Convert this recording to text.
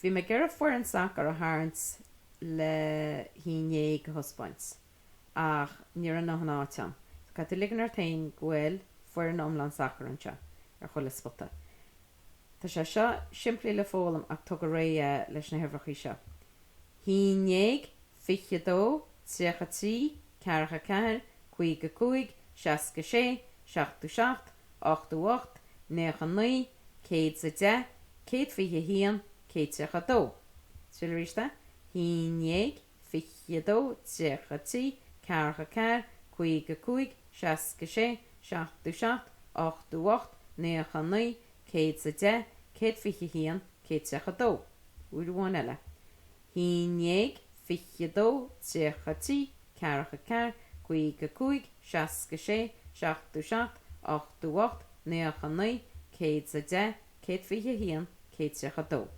Bhí mé ag iarraidh foireann sacair a tharraingt le haon dhéag a thaispeáint ach ní raibh a ndóthain áit ann. So caithfidh tú ligean ort féin go bhfuil foireann iomlán sacair anseo ar chuile spota. Tá sé seo simplí le foghlaim ach tóg ar aghaidh é leis na huimhreachaí seo. 11, 22, 33, 44, 55, 66, 77, 88, 99, 110, 121, 132. Triail arís é. 11, 22, 33, 44, 55, 66, 77, 88, 99, 110, 121, 132. Uair amháin eile. 11, 22, 33, 44, 55, 66, 77, 88, 99, 110, 121, 132.